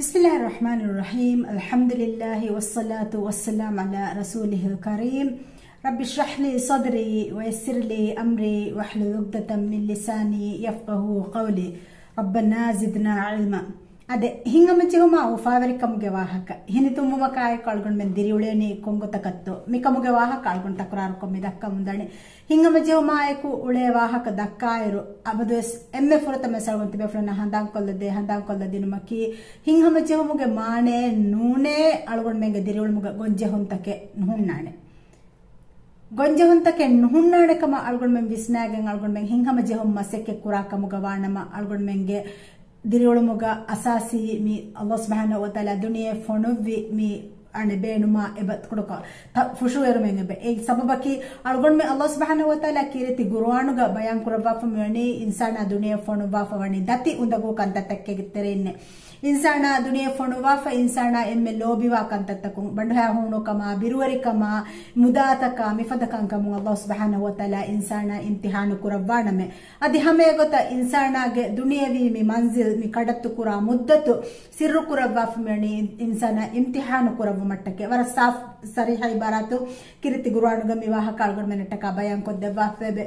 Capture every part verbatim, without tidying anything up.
بسم الله الرحمن الرحيم. الحمد لله والصلاة والسلام على رسوله الكريم. رب اشرح لي صدري ويسر لي أمري واحلل عقدة من لساني يفقهوا قولي. ربنا زدنا علما. އާދެ، ހިތްހަމަޖެހުމާ އުފާވެރިކަމުގެ ވާހަކަ ހިނިތުންވުމަކާއެކު އަޅުގަނޑުމެން ދިރިއުޅޭނީ ކޮންގޮތަކަށްތޯ؟ މިކަމުގެ ވާހަކަ އަޅުގަނޑު ތަކުރާރުކޮށް މި ދައްކަމުންދަނީ. ހިތްހަމަޖެހުމާއެކު އުޅޭ ވާހަކަ ދައްކާއިރު، އަބަދުވެސް އެންމެ ފުރަތަމަ އަޅުގަނޑު ތިބޭފުޅުންނަށް ހަނދާންކޮށްލަދޭ، ހަނދާންކޮށްލަދިނުމަކީ، ހިތްހަމަޖެހުމުގެ މާނައެއް ނޫނޭ އަޅުގަނޑުމެންގެ ދިރިއުޅުމުގަ ގޮންޖެހުންތަކެއް ނުހުންނާނެ. ގޮންޖެހުންތަކެއް ނުހުންނާނެ ކަމަށް އަޅުގަނޑުމެން ވިސްނާގެން، އަޅުގަނޑުމެން ހިތްހަމަޖެހުން މަސައްކަތް ކުރާ ކަމުގަ ވާނަމަ، އަޅުގަނޑުމެންގެ ދިރިއުޅުމުގަ އަސާސީ މި ﷲ ސުބްޙާނަހޫ ވަތަޢާލާ ދުނިޔެ ފޮނުއްވި މި އަނެއް ބޭނުމާ އެބަ ކުޑަކޮށް ތަ-، ފުށުއެރުމެއް އެބަ. އެ ސަބަބަކީ އަޅުގަނޑުމެން ﷲ ސުބްޙާނަހޫ ވަތަޢާލާ ކީރިތި ޤުރުއާނުގަ ބަޔާން ކުރައްވާފަ މިވަނީ އިންސާނާ ދުނިޔެ ފޮނުއްވާފަ ވަނީ ދަތި އުނދަގޫ ކަންތައްތަކެއްގެ ތެރެއިންނޭ. އިންސާނާ ދުނިޔެ ފޮނުވާފަ އިންސާނާ އެންމެ ލޯބިވާ ކަންތައްތަކުން، ބަނޑުހައި ހޫނުކަމާ، ބިރުވެރިކަމާ، މުދާތަކާ، މިފަދަ ކަންކަމުން ﷲ ސުބްޙާނަހޫ ވަތަޢާލާ އިންސާނާ އިމްތިޙާނު ކުރައްވާނަމޭ. އަދި ހަމައެގޮތަށް އިންސާނާގެ ދުނިޔެވީ މި މަންޒިލް، މި ކަޑައްތު ކުރާ މުއްދަތު ސިއްރު ކުރައްވާފަ މިވަނީ އިން-، އިންސާނާ އިމްތިޙާނު ކުރައްވުމަށްޓަކައި. ވަރަށް ސާފު ސަރީޙަ އިބާރާތު ކީރިތި ޤުރުއާނުގަ މި ވާހަކަ އަޅުގަނޑުމެންނަށްޓަކާ ބަޔާންކޮށްދެއްވާފައެވެ.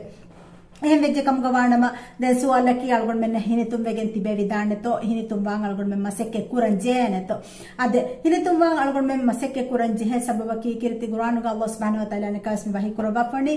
އެހެން ވެއްޖެ ކަމުގަ ވާނަމަ، ދެން ސުވާލަކީ އަޅުގަނޑުމެންނަށް ހިނިތުންވެގެން ތިބެވިދާނެތޯ، ހިނިތުންވާން އަޅުގަނޑުމެން މަސައްކަތް ކުރަން ޖެހޭނެތޯ؟ އާދެ، ހިނިތުންވާން އަޅުގަނޑުމެން މަސައްކަތް ކުރަން ޖެހޭ ސަބަބަކީ ކީރިތި ޤުރުއާނުގަ ﷲ ސުބްޙާނަހޫ ވަތަޢާލާ އަނެއްކާވެސް މި ވަޙީ ކުރައްވާފަވަނީ،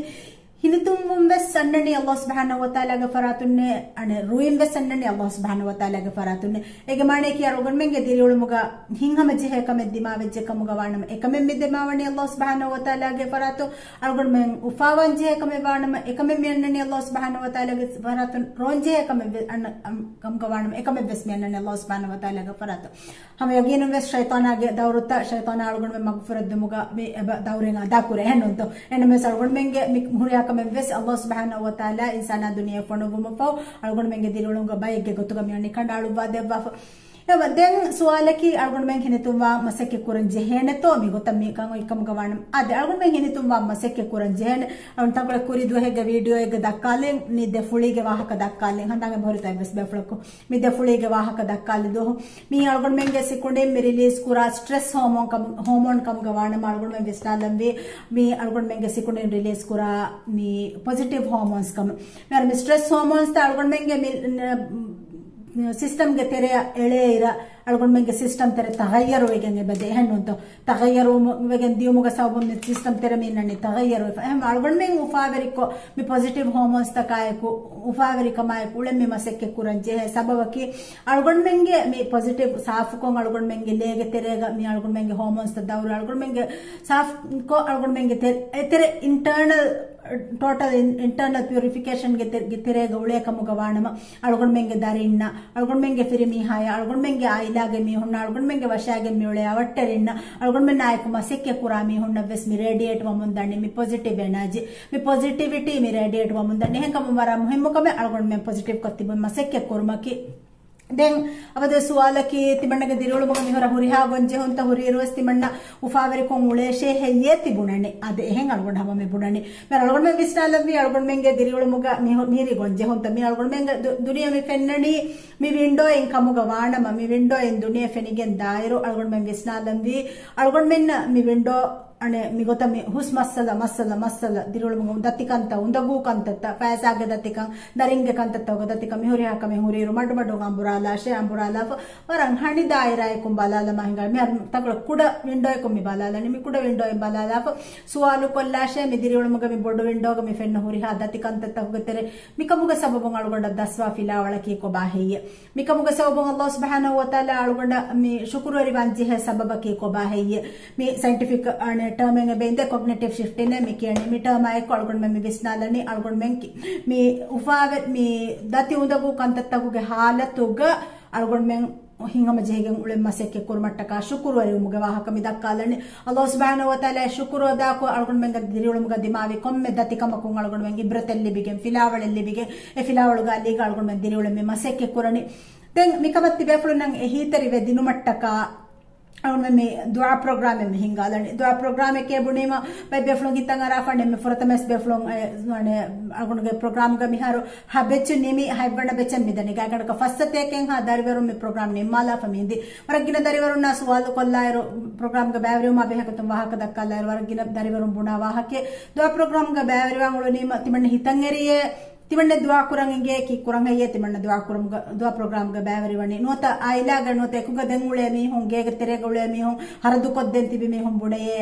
ހިނިތުންވުން ވެސް އަންނަނީ ﷲ ސުބްޙާނަހޫ ވަތަޢާލާގެ ފަރާތުންނޭ، އަނެއް ރުއިން ވެސް އަންނަނީ ﷲ ސުބްޙާނަހޫ ވަތަޢާލާގެ ފަރާތުންނޭ. އޭގެ މާނަޔަކީ އަޅުގަނޑުމެންގެ ދިރިއުޅުމުގަ ހިތްހަމަޖެހޭ ކަމެއް ދިމާވެއްޖެ ކަމުގަ ވާނަމަ، އެކަމެއް މި ދިމާވަނީ ﷲ ސުބްޙާނަހޫ ވަތަޢާލާގެ ފަރާތުން. އަޅުގަނޑުމެން އުފާވާން ޖެހޭ ކަމެއް ވާނަމަ، އެކަމެއް މި އަންނަނީ ﷲ ސުބްޙާނަހޫ ވަތަޢާލާގެ ފަރާތުން. ރޯން ޖެހޭ ކަމެއް ވެ-، އަންނަ-، އަން-، ކަމުގަ ވާނަމަ، އެކަމެއް ވެސް މި އަންނަނީ ﷲ ސުބްޙާނަހޫ ވަތަޢާލާގެ ފަރާތުން. ހަމަ ޔަގީނުން ވެސް ޝައިޠާނާގެ ދައުރުތައް، ޝައިޠާނާ އަޅުގަނޑުމެން މަގުފުރެއްދުމުގަ މި އެބަ ދައުރެއް އަދާކުރޭ. އެހެންނޫންތޯ؟ އެހެންނަމަވެސް އަޅުގަނޑުމެންގެ މި ހުރިހާ ކަމެއް ވެސް ﷲ ސުބްޙާނަހޫ ވަތަޢާލާ އިންސާނާ ދުނިޔެ ފޮނުއްވުމަށްފަހު އަޅުގަނޑުމެންގެ ދިރިއުޅުމުގަ ބައެއްގެ ގޮތުގަ މި އަންނަނީ ކަނޑައަޅުއްވާ ދެއްވާފަ. އެވަ ދެން ސުވާލަކީ އަޅުގަނޑުމެން ހިނިތުންވާ މަސައްކަތް ކުރަން ޖެހޭނެތޯ މި ގޮތަށް މި ކަން އޮތް ކަމުގަ ވާނަމަ. އާދެ، އަޅުގަނޑުމެން ހިނިތުންވާ މަސައްކަތް ކުރަން ޖެހޭނެ. އަޅުން ތަންކޮޅެއް ކުރީ ދުވަހެއްގެ ވީޑިއޯއެއްގަ ދައްކާލިން މި ދެ ފުޅީގެ ވާހަކަ ދައްކާލިން. ހަނދާން އެބަހުރިތަ އެއްވެސް ބޭފުޅަކު؟ މި ދެ ފުޅީގެ ވާހަކަ ދައްކާލި ދުވަހު. މީ އަޅުގަނޑުމެންގެ ސިކުނޑިން މި ރިލީޒް ކުރާ ސްޓްރެސް ހޯމޯން ކަމު-، ހޯމޯން ކަމުގަ ވާނަމަ އަޅުގަނޑުމެން ވިސްނާލަންވީ މީ އަޅުގަނޑުމެންގެ ސިކުނޑިން ރިލީޒް ކުރާ މި ޕޮޒިޓިވް ހޯމޯންސް ކަމަށް. މިހާރު މި ސްޓްރެސް ހޯމޯންސްތައް އަޅުގަނޑުމެންގެ މި-، ނ-، ސިސްޓަމްގެ ތެރެއަށް އެޅޭއިރަށް އަޅުގަނޑުމެންގެ ސިސްޓަމް ތެރެ ތަޣައްޔަރުވެގެން އެބަދޭ. އެހެންނޫންތޯ؟ ތަޣައްޔަރުވެގެން ދިޔުމުގެ ސަބަބުން މި ސިސްޓަމް ތެރެ މި އިންނަނީ ތަޣައްޔަރުވެފަ. އެހެން އަޅުގަނޑުމެން އުފާވެރިކޮށް މި ޕޮޒިޓިވް ހޯމޯންސްތަކާއެކު، އުފާވެރިކަމާއެކު އުޅެން މި މަސައްކަތް ކުރަން ޖެހޭ ސަބަބަކީ އަޅުގަނޑުމެންގެ މި ޕޮޒިޓިވް ސާފުކޮށް އަޅުގަނޑުމެންގެ ލޭގެ ތެރޭގަ މި އަޅުގަނޑުމެންގެ ހޯމޯންސްތައް ދައުރު އަޅުގަނޑުމެންގެ ސާފުކޮށް އަޅުގަނޑުމެންގެ ތެ-، އެތެރެ އިންޓަރނަލް ޓޯޓަލް އިން-، އިންޓަރނަލް ޕިއުރިފިކޭޝަންގެ ތެ-، ގެ ތެރޭގަ އުޅޭ ކަމުގަ ވާނަމަ، އަޅުގަނޑުމެންގެ ދަރިންނަށް، އަޅުގަނޑުމެންގެ ފިރިމީހާޔަށް، އަޅުގަނޑުމެންގެ އާއިލާގެ މީހުންނަށް، އަޅުގަނޑުމެންގެ ވަށާގެން މިއުޅޭ އަވަށްޓެރިންނަށް، އަޅުގަނޑުމެންނާއެކު މަސައްކަތް ކުރާ މީހުންނަށް ވެސް މި ރޭޑިއޭޓް ވަމުން ދަނީ މި ޕޮޒިޓިވް އެނާޖީ، މި ޕޮޒިޓިވިޓީ މި ރޭޑިއޭޓް ވަމުން ދަނީ. އެހެންކަމުން ވަރަށް މުހިއްމު ކަމެއް އަޅުގަނޑުމެން ޕޮޒިޓިވްކޮށް ތިބުން މަސައްކަތް ކުރުމަކީ. ދެން އަބަދު ސުވާލަކީ، ތިމަންނަގެ ދިރިއުޅުމުގަ މިހުރަ ހުރިހާ ގޮންޖެހުންތައް ހުރިއިރުވެސް ތިމަންނަ އުފާވެރިކޮށް އުޅޭށޭ ހެއްޔޭ ތިބުނަނީ؟ އާދެ، އެހެން އަޅުގަނޑު ހަމަ މި ބުނަނީ. މި އަޅުގަނޑުމެން ވިސްނާލަންވީ އަޅުގަނޑުމެންގެ ދިރިއުޅުމުގަ މި ހު-، މިހިރީ ގޮންޖެހުންތައް. މި އަޅުގަނޑުމެންގެ ދު-، ދުނިޔެ މި ފެންނަނީ މި ވިންޑޯއިން ކަމުގަ ވާނަމަ، މި ވިންޑޯއިން ދުނިޔެ ފެނިގެން ދާއިރު އަޅުގަނޑުމެން ވިސްނާލަންވީ އަޅުގަނޑުމެންނަށް މި ވިންޑޯ އަނެއް މިގޮތަށް މި ހުސް މައްސަލަ، މައްސަލަ، މައްސަލަ، ދިރިއުޅުމުގެ ދަތިކަންތައް، އުނދަގޫ ކަންތައްތައް، ފައިސާގެ ދަތިކަން، ދަރިންގެ ކަންތައްތަކުގެ ދަތިކަން، މިހުރިހާ ކަމެއް ހުރިއިރު މަޑުމަޑުން އަނބުރާލާށޭ، އަނބުރާލާފަ ވަރަށް ހަނި ދާއިރާއަކުން ބަލާލަމާ ހިނގާ. މިހާރު ތަންކޮޅެއް ކުޑަ ވިންޑޯއަކުން މި ބަލާލަނީ. މި ކުޑަ ވިންޑޯއިން ބަލާލާފަ ސުވާލު ކޮށްލާށޭ، މި ދިރިއުޅުމުގެ މި ބޮޑު ވިންޑޯގަ މި ފެންނަ ހުރިހާ ދަތިކަންތައްތަކުގެ ތެރޭ މިކަމުގެ ސަބަބުން އަޅުގަނޑަށް ދަސްވާ ފިލާވަޅަކީ ކޮބާ ހެއްޔޭ؟ މިކަމުގެ ސަބަބުން ﷲ ސުބްޙާނަހޫ ވަތަޢާލާ އަޅުގަނޑަށް މި ޝުކުރުވެރިވާން ޖެހޭ ސަބަބަކީ ކޮބާ ހެއްޔޭ؟ މި ސައިންޓިފިކް އަނެއް ޓާމެއް އެބަ އިނދެ ކޮގްނިޓިވް ޝިފްޓިން އޭ މި ކިޔަނީ. މި ޓާމާ އެއްކޮށް އަޅުގަނޑުމެން މި ވިސްނާލަނީ އަޅުގަނޑުމެން ކި-، މި އުފާވެ-، މި ދަތި އުނދަގޫ ކަންތައްތަކުގެ ހާލަތުގަ އަޅުގަނޑުމެން ހިތްހަމަޖެހިގެން އުޅެން މަސައްކަތް ކުރުމަށްޓަކާ ޝުކުރުވެރިވުމުގެ ވާހަކަ މި ދައްކާލަނީ. ﷲ ސުބްޙާނަހޫ ވަތަޢާލާ ޝުކުރު އަދާކޮށް އަޅުގަނޑުމެންގެ ދިރިއުޅުމުގަ ދިމާވި ކޮންމެ ދަތިކަމަކުން އަޅުގަނޑުމެން އިބްރަތެއް ލިބިގެން، ފިލާވަޅެއް ލިބިގެން، އެ ފިލާވަޅުގަ ލީގަ އަޅުގަނޑުމެން ދިރިއުޅެން މި މަސައްކަތް ކުރަނީ. ދެން މިކަމަށް ތިބޭފުޅުންނަށް އެހީތެރިވެ ދިނުމަށްޓަކާ އަޅުގަނޑުމެން މި ދުޢާ ޕްރޮގްރާމެއް މި ހިންގާލަނީ. ދުޢާ ޕްރޮގްރާމެއް ބުނީމަ ބައެއް ބޭފުޅުން ހިތަށް އަރާފަ އަނެއް މި ފުރަތަމަ ވެސް ބޭފުޅުން އެ، އަނެއް އަޅުގަނޑުގެ ޕްރޮގްރާމްގަ މިހާރު ހަ ބެޗު ނިމި ހަތްވަނަ ބެޗަށް މިދަނީ. ގާތްގަނޑަކަށް ފަސްސަތޭކައިން ހާ ދަރިވަރުން މި ޕްރޮގްރާމް ނިންމާލާފަ މި އިނދީ. ވަރަށް ގިނަ ދަރިވަރުންނާ ސުވާލު ކޮށްލާއިރު، ޕްރޮގްރާމްގަ ބައިވެރިވުމާ ބެހޭ ގޮތުން ވާހަކަ ދައްކާލާއިރު، ވަރަށް ގިނަ ދަރިވަރުން ބުނާ ވާހަކައެއް. ދުޢާ ޕްރޮގްރާމްގަ ބައިވެރިވާން އުޅުނީމަ ތިމަންނަ ހިތަށް އެރިއޭ ތިމަންނަ ދުޢާ ކުރަން އިނގޭ ކީއްކުރަން ހެއްޔޭ ތިމަންނަ ދުޢާ ކުރަމުގަ، ދުޢާ ޕްރޮގްރާމްގަ ބައިވެރިވަނީ؟ ނުވަތަ އާއިލާގަ ނުވަތަ އެކުގަ ދެން އުޅޭ މީހުން، ގޭގެ ތެރޭގަ އުޅޭ މީހުން، ހަރަދުކޮށްދޭން ތިބި މީހުން ބުނެޔޭ،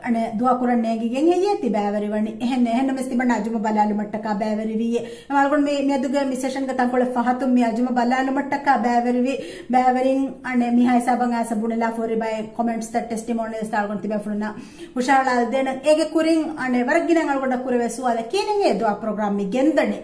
އަނެއް ދުޢާ ކުރަން ނޭނގިގެން ހެއްޔޭ ތި ބައިވެރިވަނީ؟ އެހެން، އެހެންނަމަވެސް ތިމަންނަ އަޖުމަ ބަލާލުމަށްޓަކާ ބައިވެރިވީއޭ. އެމަ އަޅުގަނޑު މި، މިއަދުގެ މި ސެޝަންގަ ތަންކޮޅެއް ފަހަތުން މި އަޖުމަ ބަލާލުމަށްޓަކާ ބައިވެރިވި، ބައިވެރިން އަނެއް މިހާ ހިސާބަށް އައިސް ބުނެލާފަ ހުރި ބައެއް ކޮމެންޓްސްތައް، ޓެސްޓިމޯނިއަލްސްތައް އަޅުގަނޑު ތިބޭފުޅުންނަށް ހުށަހަޅާލަދޭނަން. އޭގެ ކުރިން އަނެއް ވަރަށް ގިނަ އަޅުގަނޑަށް ކުރެވޭ ސުވާލެއް، ކިހިނެއް އެ ދުޢާ ޕްރޮގްރާމް މި ގެންދަނީ؟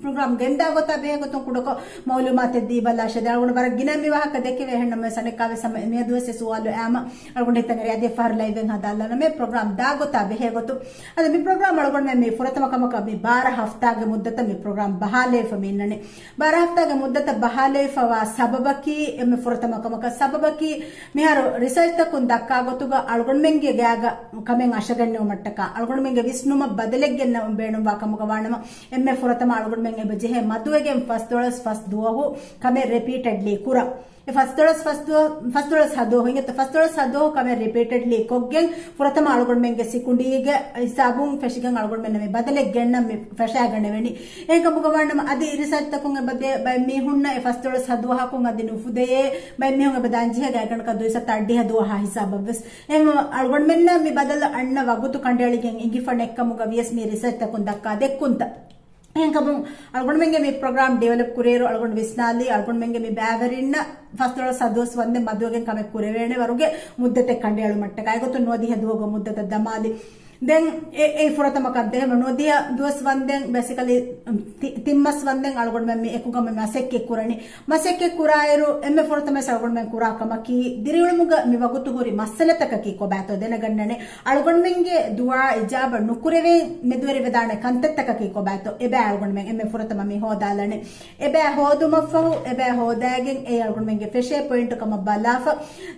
ޕްރޮގްރާމް ގެންދާ ގޮތާ ބެހޭ ގޮތުން ކުޑަކޮށް މައުލޫމާތެއް ދީބަލާށޭ. ދެން އަޅުގަނޑު ވަރަށް ގިނަ މި ވާހަކަ ދެކެވޭ، އެހެންނަމަވެސް އަނެއްކާވެސް ހަމަ މިއަދުވެސް އެ ސުވާލު އައީމަ އަޅުގަނޑު ހިތަށް އެރި އަދި އެއްފަހަރު ލައިވްއެއް ހަދާލާނަމޭ ޕްރޮގްރާމް ދާ ގޮތާ ބެހޭ ގޮތުން. އަދި މި ޕްރޮގްރާމް އަޅުގަނޑުމެން މި ފުރަތަމަ ކަމަކަށް މި ބާރަ ހަފްތާގެ މުއްދަތަށް މި ޕްރޮގްރާމް ބަހާލައިފަ މި އިންނަނީ. ބާރަ ހަފްތާގެ މުއްދަތަށް ބަހާލައިފަވާ ސަބަބަކީ، އެންމެ ފުރަތަމަ ކަމަކަށް ސަބަބަކީ، މިހާރު ރިސަރޗްތަކުން ދައްކާ ގޮތުގަ އަޅުގަނޑުމެންގެ ގާގަ ކަމެއް އަށަގަންނެވުމަށްޓަކާ، އަޅުގަނޑުމެންގެ ވިސްނުމަށް ބަދަލެއް ގެންނަވަން ބޭނުންވާ ކަމުގަ ވާނަމަ، އެންމެ ފުރަތަމަ އަޅުގަނޑުމެން އެބަ ޖެހޭ މަދުވެގެން ފަސްދޮޅަސް ފަސް ދުވަހު ކަމެއް ރެޕީޓެޑްލީ ކުރަން. އެ ފަސްދޮޅަސް ފަސް ދުވަ-، ފަސްދޮޅަސް ހަ ދުވަހު އިނގޭތޯ، ފަސްދޮޅަސް ހަ ދުވަހު ކަމެއް ރިޕީޓެޑްލީ ކޮށްގެން ފުރަތަމަ އަޅުގަނޑުމެންގެ ސިކުނޑީގެ ހިސާބުން ފެށިގެން އަޅުގަނޑުމެންނަށް މި ބަދަލެއް ގެންނަން މި ފަށާގަނެވެނީ. އެހެންކަމުގަ ވާނަމަ އަދި ރިސަރޗްތަކުން އެބަ ދޭ ބައެއް މީހުންނަށް އެ ފަސްދޮޅަސް ހަ ދުވަހަކުން އަދި ނުފުދެޔޭ، ބައެއް މީހުން އެބަ ދާން ޖެހޭ ގާތްގަނޑަކަށް ދުއިސައްތަ އަށްޑިހަ ދުވަހާ ހިސާބަށްވެސް. އެހެންވީމަ އަޅުގަނޑުމެންނަށް މި ބަދަލު އަންނަ ވަގުތު ކަނޑައެޅިގެން އިނގިފަ ނެތްކަމުގަ ވިޔަސް މި ރިސަރޗްތަކުން ދައްކާ ދެއްކުންތައް. އެހެންކަމުން އަޅުގަނޑުމެންގެ މި ޕްރޮގްރާމް ޑިވެލޮޕް ކުރިއިރު އަޅުގަނޑު ވިސްނާލީ، އަޅުގަނޑުމެންގެ މި ބައިވެރިންނަށް ފަސްދޮޅަސް ހަ ދުވަސް ވަންދެން މަދުވެގެން ކަމެއް ކުރެވޭނެ ވަރުގެ މުއްދަތެއް ކަނޑައެޅުމަށްޓަކާ. އެގޮތުން ނުވަދިހަ ދުވަހުގެ މުއްދަތަށް ދަމާލި. ދެން އެ، އެ ފުރަތަމަ ކަންތައް އެހެން ނުވަދިހަ ދުވަސް ވަންދެން ބޭސިކަލީ ތި-، ތިން މަސް ވަންދެން އަޅުގަނޑުމެން މި އެކުގަ މި މަސައްކަތް ކުރަނީ. މަސައްކަތް ކުރާއިރު އެންމެ ފުރަތަމަ ވެސް އަޅުގަނޑުމެން ކުރާ ކަމަކީ، ދިރިއުޅުމުގަ މި ވަގުތު ހުރި މައްސަލަތަކަކީ ކޮބާތޯ ދެނެގަންނަނީ. އަޅުގަނޑުމެންގެ ދުޢާ އިޖާބަ ނުކުރެވެން މެދުވެރިވެދާނެ ކަންތައްތަކަކީ ކޮބާތޯ؟ އެބައި އަޅުގަނޑުމެން އެންމެ ފުރަތަމަ މި ހޯދާލަނީ. އެބައި ހޯދުމަށްފަހު، އެބައި ހޯދައިގެން އެ އަޅުގަނޑުމެންގެ ފެށޭ ޕޮއިންޓު ކަމަށް ބަލާފަ،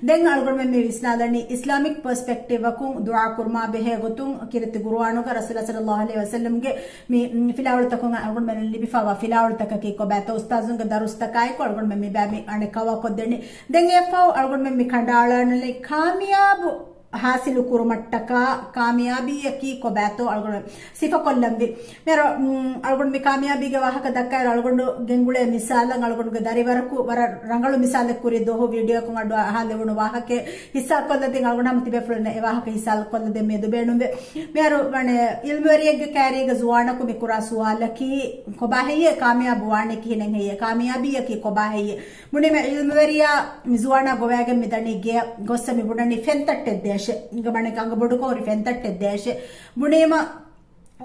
ދެން އަޅުގަނޑުމެން މި ވިސްނާލަނީ އިސްލާމިކް ޕަރސްޕެކްޓިވްއަކުން ދުޢާ ކުރުމާ ބެހޭ ގޮތުން ކީރިތި ޤުރުއާނުގަ ރަސޫލާ ޞައްލައްލާހު ޢަލައިހި ވަސައްލަމްގެ މި، މި ފިލާވަޅުތަކުން އަޅުގަނޑުމެންނަށް ލިބިފައިވާ ފިލާވަޅުތަކަކީ ކޮބާތޯ؟ އުސްތާޒުންގެ ދަރުސްތަކާއެކު އަޅުގަނޑުމެން މި ބައި މި އަނެއް ކަވާ ކޮށްދެނީ. ދެން އެއަށްފަހު އަޅުގަނޑުމެން މި ކަނޑައަޅާނަނީ ކާމިޔާބު ހާސިލު ކުރުމަށްޓަކާ، ކާމިޔާބީއަކީ ކޮބާތޯ އަޅުގަނޑު ސިފަކޮށްލަންވީ. މިހާރު، މް، އަޅުގަނޑު މި ކާމިޔާބީގެ ވާހަކަ ދައްކާއިރު އަޅުގަނޑު ގެންގުޅޭ މިސާލަށް އަޅުގަނޑުގެ ދަރިވަރަކު ވަރަށް ރަނގަޅު މިސާލެއް ކުރި ދުވަހު ވީޑިއޯއަކުން އަޑު އަހާލެވުނު ވާހަކައެއް ހިއްސާކޮށްލަދިން އަޅުގަނޑު ހަމަ ތިބޭފުޅުންނަށް އެ ވާހަކަ ހިއްސާކޮށްލަދޭން މިއަދު ބޭނުންވޭ. މިހާރު ވަނެ އިލްމުވެރިއެއްގެ ކައިރީގަ ޒުވާނަކު މި ކުރާ ސުވާލަކީ ކޮބާ ހެއްޔޭ ކާމިޔާބު ވާނީ ކިހިނެއް ހެއްޔޭ؟ ކާމިޔާބީއަކީ ކޮބާ ހެއްޔޭ؟ ބުނީމަ އިލްމުވެރިޔާ މި ޒުވާނާ ގޮވައިގެން މި ދަނީ ގެޔަށް ގޮއްސަ މި ބުނަނީ ފެންތައްޓެއް ދޭށޭ. އިނގަ ބަނެ އަނގަ ބޮޑުކޮށް ހުރި ފެންތައްޓެއް ދޭށޭ. ބުނީމަ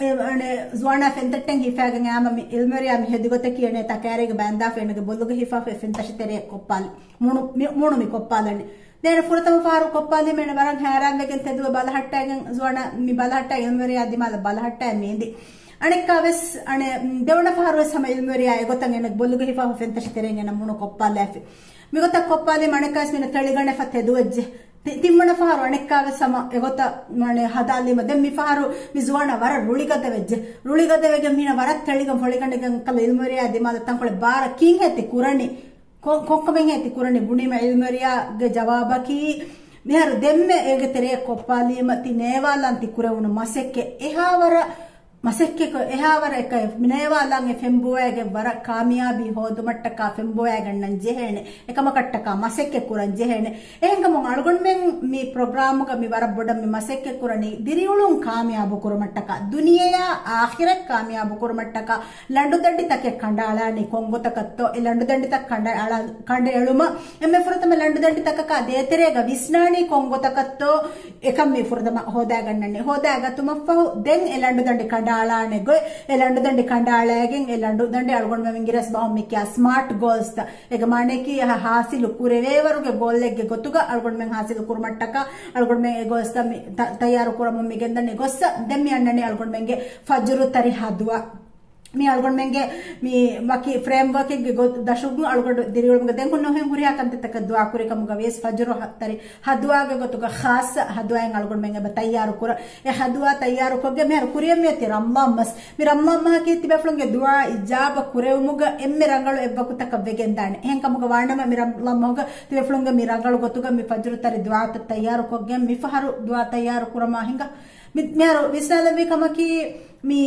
އެ، އަނެ، ޒުވާނާ ފެންތައްޓެއް ހިފާގެން އާމަ މި އިލްމުވެރިޔާ މި ހެދި ގޮތަކީ އަނެ ތަކާރީގެ ބައިންދާފަ އޭނަގެ ބޮލުގަ ހިފާފަ އެ ފެންތަށި ތެރެއަށް ކޮއްޕާލި. މޫނު، މި، މޫނު މި ކޮއްޕާލަނީ. ދެން ފުރަތަމަ ފަހަރު ކޮއްޕާލީމަ އޭނަ ވަރަށް ހައިރާންވެގެން ތެދުވެ ބަލަހައްޓައިގެން ޒުވާނާ މި ބަލަހައްޓައި އިލްމުވެރިޔާ ދިމާލަށް ބަލަހައްޓައި މި އިނދި. އަނެއްކާވެސް އަނެ، ދެވަނަ ފަހަރުވެސް ހަމަ އިލްމުވެރިޔާ އެގޮތަށް އޭނަގެ ބޮލުގަ ހިފާފަ ފެންތަށި ތެރެއިން އޭނަ މޫނު ކޮއްޕާލާފި. މިގޮތަށް ކޮއްޕާލީމަ އަނެއްކާވެސް މީނަ ތެޅިގަނެފަ ތެދުވެއްޖެ. ތި-، ތިންވަނަ ފަހަރު އަނެއްކާވެސް ހަމަ އެގޮތަށް މާނެ ހަދާލީމަ ދެން މި ފަހަރު މި ޒުވާނާ ވަރަށް ރުޅިގަދަވެއްޖެ. ރުޅިގަދަވެގެން މީނަ ވަރަށް ތެޅިގަން ފޮޅިގަނޑެގެން ކަލަ އިލްމުވެރިޔާ ދިމާލަށް ތަންކޮޅެއް ބާރަށް ކީންހޭ ތި ކުރަނީ؟ ކޮ-، ކޮންކަމެއްހޭ ތި ކުރަނީ؟ ބުނީމަ އިލްމުވެރިޔާގެ ޖަވާބަކީ މިހާރު ދެންމެ އޭގެ ތެރެއަށް ކޮއްޕާލީމަ ތި ނޭވާލަން ތި ކުރެވުނު މަސައްކަތް އެހާވަރަށް މަސައްކަތްކޮށް އެހާވަރަށް އެކަ ނޭވާލަން އެ ފެންބޮވައިގެން ވަރަށް ކާމިޔާބީ ހޯދުމަށްޓަކާ ފެންބޮވައިގަންނަން ޖެހޭނެ. އެކަމަކަށްޓަކާ މަސައްކަތް ކުރަން ޖެހޭނެ. އެހެންކަމުން އަޅުގަނޑުމެން މި ޕްރޮގްރާމުގަ މި ވަރަށް ބޮޑަށް މި މަސައްކަތް ކުރަނީ ދިރިއުޅުން ކާމިޔާބު ކުރުމަށްޓަކާ، ދުނިޔެޔާ އާޚިރަތް ކާމިޔާބު ކުރުމަށްޓަކާ. ލަނޑުދަނޑިތަކެއް ކަނޑައަޅާނީ ކޮންގޮތަކަށްތޯ؟ އެ ލަނޑުދަނޑިތައް ކަނޑައަޅާ-، ކަނޑައެޅުމަށް އެންމެ ފުރަތަމަ ލަނޑުދަނޑިތަކަކާ ދޭތެރޭގަ ވިސްނާނީ ކޮންގޮތަކަށްތޯ؟ އެކަން މި ފުރަތަމަ ހޯދާގަންނަނީ. ހޯދާގަތުމަށްފަހު ދެން އެ ލަނޑުދަނޑި ކަނޑައަޅާނެ ގޮތް، އެ ލަނޑުދަނޑި ކަނޑައަޅައިގެން އެ ލަނޑުދަނޑި އަޅުގަނޑުމެން އިނގިރޭސި ބަހުން މި ކިޔާ ސްމާޓް ގޯލްސްތައް. އޭގެ މާނައަކީ ހާ-، ހާސިލު ކުރެވޭވަރުގެ ގޯލެއްގެ ގޮތުގަ އަޅުގަނޑުމެން ހާސިލު ކުރުމަށްޓަކާ އަޅުގަނޑުމެން އެ ގޯލްސްތައް މި ތަ-، ތައްޔާރު ކުރަމުން މި ގެންދަނީ ގޮއްސަ. ދެން މި އަންނަނީ އަޅުގަނޑުމެންގެ ފަޖުރު ތަރި ހަދުވަ. މި އަޅުގަނޑުމެންގެ މި ވަކި ފްރޭމްވަރކެއްގެ ދަށުގަ އަޅުގަނޑު ދިރިއުޅުމުގެ ދެން ހުންނަ ހުރިހާ ކަންތައްތަކަށް ދުޢާ ކުރި ކަމުގަ ވިޔަސް ފަޖުރު ތަރި ހަދުވާގެ ގޮތުގަ ޚާއްޞަ ހަދުވާއިން އަޅުގަނޑުމެން އެބަ ތައްޔާރު ކުރަ. އެ ހަދުވާ ތައްޔާރު ކޮށްގެ މިހާރު ކުރިއަށް މިއޮތީ ރަމްޟާން މަސް. މި ރަމްޟާން މަހަކީ ތިބޭފުޅުންގެ ދުޢާ އިޖާބަ ކުރެވުމުގަ އެންމެ ރަނގަޅު އެއްވަގުތަކަށް ވެގެންދާނެ. އެހެންކަމުގަ ވާނަމަ މި ރަމްޟާން މަހުގަ ތިބޭފުޅުންގެ މި ރަނގަޅު ގޮތުގަ މި ފަޖުރު ތަރި ދުޢާތައް ތައްޔާރު ކޮށްގެން މިފަހަރު ދުޢާ ތައްޔާރު ކުރަމާ ހިނގާ. މި-، މިހާރު ވިސްނާލެއްވި ކަމަކީ، މި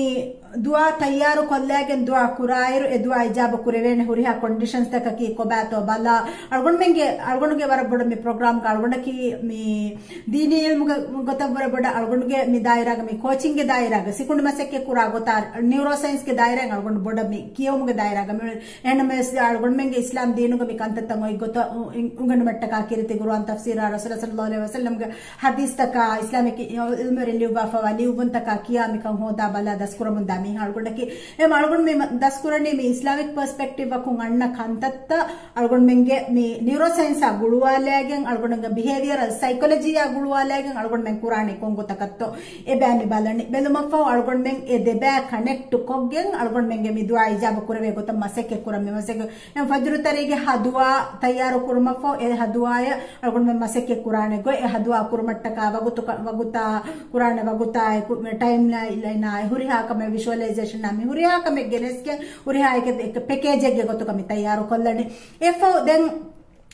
ދުޢާ ތައްޔާރު ކޮށްލައިގެން ދުޢާ ކުރާއިރު، އެ ދުޢާ އިޖާބަ ކުރެވޭނެ ހުރިހާ ކޮންޑިޝަންސްތަކަކީ ކޮބާތޯ ބަލާ، އަޅުގަނޑުމެންގެ، އަޅުގަނޑުގެ ވަރަށް ބޮޑަށް މި ޕްރޮގްރާމްގަ އަޅުގަނޑަކީ މި ދީނީ އިލްމުގެ ގޮތަށް ވަރަށް ބޮޑަށް އަޅުގަނޑުގެ މި ދާއިރާގަ މި ކޯޗިންގެ ދާއިރާގަ ސިކުނޑި މަސައްކަތް ކުރާ ގޮތާ، ނިއުރޯ ސައިންސްގެ ދާއިރާއިން އަޅުގަނޑު ބޮޑަށް މި ކިޔެވުމުގެ ދާއިރާގަ މި އެހެންނަމަވެސް އަޅުގަނޑުމެންގެ އިސްލާމް ދީނުގަ މި ކަންތައްތައް އޮތް ގޮތަށް އު-، އިން-، އުނގެނުމަށްޓަކާ ކީރިތި ޤުރުއާން ތަފްސީރާ ރަސޫލާ ޞައްލައްލާހު ޢަލައިހި ވަސައްލަމްގެ ޙަދީޘްތަކާ އިސްލާމިކް ޢިލްމުވެރިން ލިޔުއްވާފައިވާ ލިޔުއްވުންތަކާ ކިޔާ މިކަން ހޯދާ ބަލާ ދަސްކުރަމުންދާ މީހާ އަޅުގަނޑަކީ. އެހެން އަޅުގަނޑު މި މަ-، ދަސްކުރަނީ މި އިސްލާމިކް ޕަރސްޕެކްޓިވްއަކުން އަންނަ ކަންތައްތައް އަޅުގަނޑުމެންގެ މި ނިއުރޯ ސައިންސާ ގުޅުވާލައިގެން، އަޅުގަނޑުގެ ބިހޭވިއަރ ސައިކޮލޮޖީއާ ގުޅުވާލައިގެން އަޅުގަނޑުމެން ކުރާނީ ކޮން ގޮތަކަށްތޯ އެބައި މި ބަލަނީ. ބެލުމަށްފަހު އަޅުގަނޑުމެން އެ ދެބައި ކަނެކްޓް ކޮށްގެން އަޅުގަނޑުމެންގެ މި ދުޢާ އިޖާބަ ކުރެވޭ ގޮތަށް މަސައްކަތް ކުރަން މި މަސައްކަތް. އެ ފަޖުރު ތަރީގެ ހަދުވާ ތައްޔާރު ކުރުމަށްފަހު އެ ހަދުވާޔަށް އަޅުގަނޑުމެން މަސައްކަތް ކުރާނެ ގޮތް، އެ ހަދުވާ ކުރުމަށްޓަކާ ވަގުތު ކަ-، ވަގުތާ ކުރާނެ ވަގުތާ އެކު ޓައިމް ލައިނާ އެ ހުރިހާ ކަމެއް ވިޝުއަލައިޒޭޝަނާ މި ހުރިހާ ކަމެއް ގެނެސްގެން ހުރިހާ އެކެ-، އެކެ ޕެކޭޖެއްގެ ގޮތުގަ މި ތައްޔާރު ކޮށްލަނީ. އެއަށްފަހު ދެން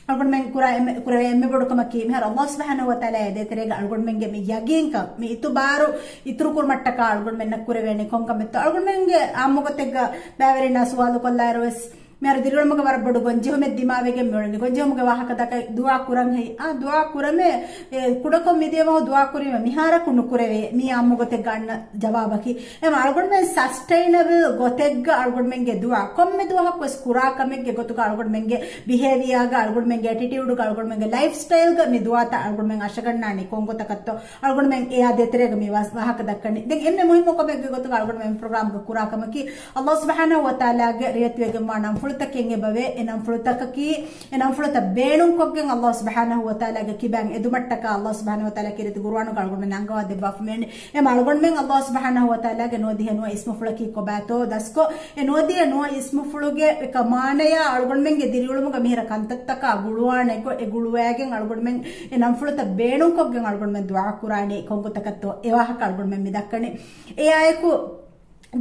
އަޅުގަނޑުމެން ކުރާ އެންމެ، ކުރެވޭ އެންމެ ބޮޑު ކަމަކީ، މިހާރު ﷲ ސުބްޙާނަހޫ ވަތަޢާލާ އެ ދޭތެރޭގަ އަޅުގަނޑުމެންގެ މި ޔަގީންކަން، މި އިތުބާރު އިތުރު ކުރުމަށްޓަކާ އަޅުގަނޑުމެންނަށް ކުރެވޭނެ ކޮން ކަމެއްތޯ؟ އަޅުގަނޑުމެންގެ އާއްމު ގޮތެއްގަ ބައިވެރިންނާ ސުވާލު ކޮށްލާއިރު ވެސް، މިހާރު ދިރިއުޅުމުގަ ވަރަށް ބޮޑު ގޮންޖެހުމެއް ދިމާވެގެން މިއުޅެނީ. ގޮންޖެހުމުގެ ވާހަކަ ދައްކައި ދުޢާ ކުރަން ހެއްޔޭ؟ އާ، ދުޢާ ކުރަމޭ، އެ، ކުޑަކޮށް މިދިޔަ މަހު ދުޢާ ކުރީމަ މިހާރަކު ނުކުރެވޭ. މީ އާއްމު ގޮތެއްގަ އަންނަ ޖަވާބަކީ. އެމަ އަޅުގަނޑުމެން ސަސްޓެއިނަބަލް ގޮތެއްގަ އަޅުގަނޑުމެންގެ ދުޢާ ކޮންމެ ދުވަހަކު ވެސް ކުރާ ކަމެއްގެ ގޮތުގަ އަޅުގަނޑުމެންގެ ބިހޭވިއާގަ، އަޅުގަނޑުމެންގެ އެޓިޓިއުޑުގަ، އަޅުގަނޑުމެންގެ ލައިފް ސްޓައިލްގަ މި ދުޢާތައް އަޅުގަނޑުމެން އަށަގަންނާނީ ކޮން ގޮތަކަށްތޯ؟ އަޅުގަނޑުމެން އެއާ ދޭތެރޭގަ މި ވާ-، ވާހަކަ ދައްކަނީ. ދެން އެންމެ މުހިއްމު ކަމެއްގެ ގޮތުގަ އަޅުގަނޑުމެން ޕްރޮގްރާމްގަ ކުރާ ކަމަކީ، ﷲ ސުބްޙާނަހޫ ވަތަޢާލާގެ ރިވަޔަތްވެގެންވާ ނަންފުޅުތަކެއް އެބަވޭ. އެ ނަންފުޅުތަކަކީ، އެ ނަންފުޅުތައް ބޭނުންކޮށްގެން ﷲ ސުބްޙާނަހޫ ވަތަޢާލާގެ ކިބައިން އެދުމަށްޓަކާ ﷲ ސުބްޙާނަހޫ ވަތަޢާލާ ކީރިތި ޤުރުއާނުގަ އަޅުގަނޑުމެން އަންގަވާ ދެއްވާފަ މިވަނީ. އެމަ އަޅުގަނޑުމެން ﷲ ސުބްޙާނަހޫ ވަތަޢާލާގެ ނުވަދިހަ ނުވަ އިސްމުފުޅަކީ ކޮބާތޯ ދަސްކޮށް، އެ ނުވަދިހަ ނުވަ އިސްމުފުޅުގެ އެކަ މާނަޔާ އަޅުގަނޑުމެންގެ ދިރިއުޅުމުގަ މިހިރަ ކަންތައްތަކާ ގުޅުވާނެ ގޮތް، އެ ގުޅުވައިގެން އަޅުގަނޑުމެން އެ ނަންފުޅުތައް ބޭނުންކޮށްގެން އަޅުގަނޑުމެން ދުޢާ ކުރާނީ ކޮން ގޮތަކަށްތޯ އެ ވާހަކަ އަޅުގަނޑުމެން މި ދައްކަނީ. އެއާއެކު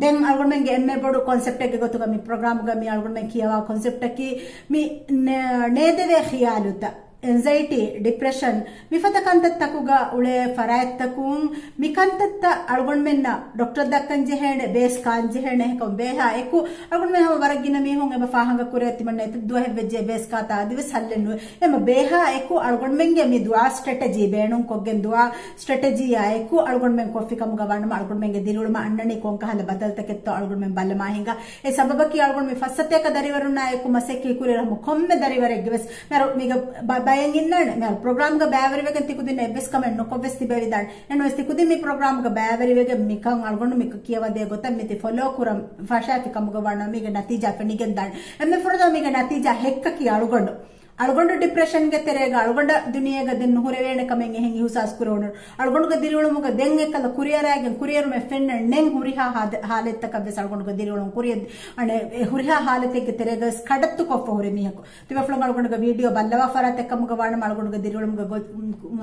ދެން އަޅުގަނޑުމެންގެ އެންމެ ބޮޑު ކޮންސެޕްޓެއްގެ ގޮތުގަ މި ޕްރޮގްރާމުގަ މި އަޅުގަނޑުމެން ކިޔަވާ ކޮންސެޕްޓަކީ މި ނޭ-، ނޭދެވޭ ޚިޔާލުތައް، އެންޒައިޓީ، ޑިޕްރެޝަން، މިފަދަ ކަންތައްތަކުގަ އުޅޭ ފަރާތްތަކުން މި ކަންތައްތައް އަޅުގަނޑުމެންނަށް ޑޮކްޓަރ ދައްކަން ޖެހޭނެ، ބޭސް ކާން ޖެހޭނެ، އެކަމް ބޭހާ އެކު އަޅުގަނޑުމެން ހަމަ ވަރަށް ގިނަ މީހުން އެބަ ފާހަގަ ކުރޭ ތިމަންނަ އެތައް ދުވަހެއް ވެއްޖެ ބޭސް ކާތާ އަދިވެސް ހައްލެއް ނުވޭ. އެމަ ބޭހާ އެކު އަޅުގަނޑުމެންގެ މި ދުޢާ ސްޓްރެޓެޖީ ބޭނުންކޮށްގެން ދުޢާ ސްޓްރެޓެޖީއާ އެކު އަޅުގަނޑުމެން ކޮށްފި ކަމުގަ ވާނަމަ އަޅުގަނޑުމެންގެ ދިރިއުޅުމަށް އަންނަނީ ކޮންކަހަލަ ބަދަލުތަކެއްތޯ އަޅުގަނޑުމެން ބަލަމާ ހިނގާ. އެ ސަބަބަކީ އަޅުގަނޑު މި ފައްސަތޭކަ ދަރިވަރުންނާ އެކު މަސައްކަތް ކުރި ރަހުމު ކޮންމެ ދަރިވަރެއްގެ ވެސް މިހާރު މީގަ ބަ-، ބައެއް އިންނާނެ. މިހާރު ޕްރޮގްރާމްގަ ބައިވެރިވެގެން ތިކުދިން އެއްވެސް ކަމެއް ނުކޮށްވެސް ތިބެވިދާނެ. އެންވެސް ތިކުދިން މި ޕްރޮގްރާމްގަ ބައިވެރިވެގެން މިކަން އަޅުގަނޑު މި ކިޔަވަދޭ ގޮތަށް މިތި ފޮލޯ ކުރަން ފަށާފި ކަމުގަ ވާނަމަ މީގެ ނަތީޖާ ފެނިގެންދާނެ. އެންމެ ފުރަތަމަ މީގެ ނަތީޖާ ހެއްކަކީ އަޅުގަނޑު. އަޅުގަނޑު ޑިޕްރެޝަންގެ ތެރޭގަ އަޅުގަނޑަށް ދުނިޔޭގަ ދެން ނުހުރެވޭނެ ކަމެއް އެހެން އިހުސާސް ކުރެވުނު. އަޅުގަނޑުގެ ދިރިއުޅުމުގަ ދެން އެއްކަލަ ކުރިއަރާގެން ކުރިއެރުމެއް ފެންނަން ނެތް ހުރިހާ ހާދަ-، ހާލަތްތަކަށް ވެސް އަޅުގަނޑުގެ ދިރިއުޅުން ކުރިއަށް، އަނެއް އެ ހުރިހާ ހާލަތެއްގެ ތެރޭގަ ވެސް ކަޑައްތު ކޮށްފަ ހުރި މީހަކު. ތިބޭފުޅުން އަޅުގަނޑުގެ ވީޑިއޯ ބައްލަވާ ފަރާތެއް ކަމުގަ ވާނަމަ އަޅުގަނޑުގެ ދިރިއުޅުމުގެ ގޮ-،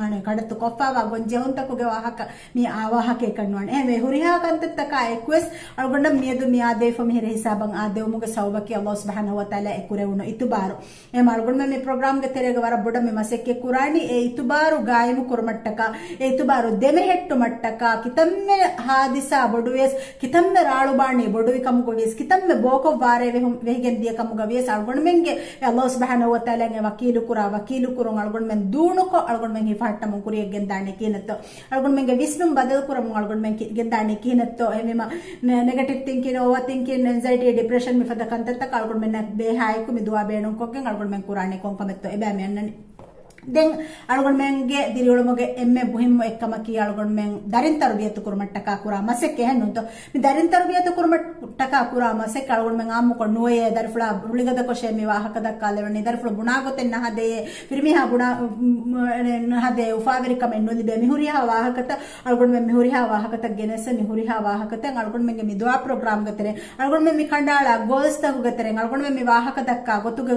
އަނެއް ކަޑައްތު ކޮށްފައިވާ ގޮންޖެހުންތަކުގެ ވާހަކަ މީ އާ ވާހަކައެއް ކަންނުވާނެ. އެހެންވެ ހުރިހާ ކަންތައްތަކާ އެކުވެސް އަޅުގަނޑަށް މިއަދު މި އާދެވިފަ މިހިރަ ހިސާބަށް އާދެވުމުގެ ސަބަބަކީ ﷲ ސުބްޙާނަހޫ ވަތަޢާލާ އެ ކުރެވުނު އިތުބާރު. އެހެން އަޅުގަނޑުމެން މި ޕްރޮގްރާމްގެ ތެރޭގަ ވަރަށް ބޮޑަށް މި މަސައްކަތް ކުރާނީ އެ އިތުބާރު ގާއިމު ކުރުމަށްޓަކާ، އެ އިތުބާރު ދެމެހެއްޓުމަށްޓަކާ، ކިތަންމެ ހާދިސާ ބޮޑުވިޔަސް، ކިތަންމެ ރާޅުބާނީ ބޮޑުވި ކަމުގަ ވިޔަސް، ކިތަންމެ ބޯކޮށް ވާރޭ ވެހު-، ވެހިގެން ދިޔަ ކަމުގަ ވިޔަސް، އަޅުގަނޑުމެންގެ ﷲ ސުބްޙާނަހޫ ވަތަޢާލާގެ ވަކީލު ކުރާ ވަކީލު ކުރުން އަޅުގަނޑުމެން ދޫނުކޮށް އަޅުގަނޑުމެން ހިފަހައްޓަމުން ކުރިޔަށް ގެންދާނީ ކިހިނެއްތޯ؟ އަޅުގަނޑުމެންގެ ވިސްނުން ބަދަލު ކުރަމުން އަޅުގަނޑުމެން ކި-، ގެންދާނީ ކިހިނެއްތޯ؟ އެހެންވީމަ، ނެ-، ނެގެޓިވް ތިންކިން، އޯވަރ ތިންކިން، އެންޒައިޓީ، ޑިޕްރެޝަން މިފަދަ ކަންތައްތަކަށް އަޅުގަނޑުމެންނަށް ބޭހާއެކު މި ދުޢާ ބޭނުންކޮށްގެން އަޅުގަނޑުމެން ކުރާނީ ކޮން ކަމެއްތޯ؟ އެބައި މި އަންނަނީ. ދެން އަޅުގަނޑުމެންގެ ދިރިއުޅުމުގެ އެންމެ މުހިއްމު އެއްކަމަކީ އަޅުގަނޑުމެން ދަރިން ތަރުބިޔަތު ކުރުމަށްޓަކާ ކުރާ މަސައްކަތް ނޫންތޯ؟ މި ދަރިން ތަރުބިޔަތު ކުރުމަށްޓަކާ ކުރާ މަސައްކަތް އަޅުގަނޑުމެން އާއްމުކޮށް ނުވެޔޭ. ދަރިފުޅާ ރުޅިގަދަކޮށޭ މި ވާހަކަ ދައްކާލެވެނީ. ދަރިފުޅު ބުނާ ގޮތެއް ނަހަދޭ، ފިރިމީހާ ބުނާ، ނަހަދޭ، އުފާވެރިކަމެއް ނުލިބޭ. މި ހުރިހާ ވާހަކަތައް އަޅުގަނޑުމެން މި ހުރިހާ ވާހަކަތައް ގެނެސް، މި ހުރިހާ ވާހަކަތައް އަޅުގަނޑުމެންގެ މި ދުޢާ ޕްރޮގްރާމްގެ ތެރެއިން އަޅުގަނޑުމެން މި ކަނޑައަޅާ ގޯލްސްތަކުގެ ތެރެއިން އަޅުގަނޑުމެން މި ވާހަކަ ދައްކާ ގޮތުގެ،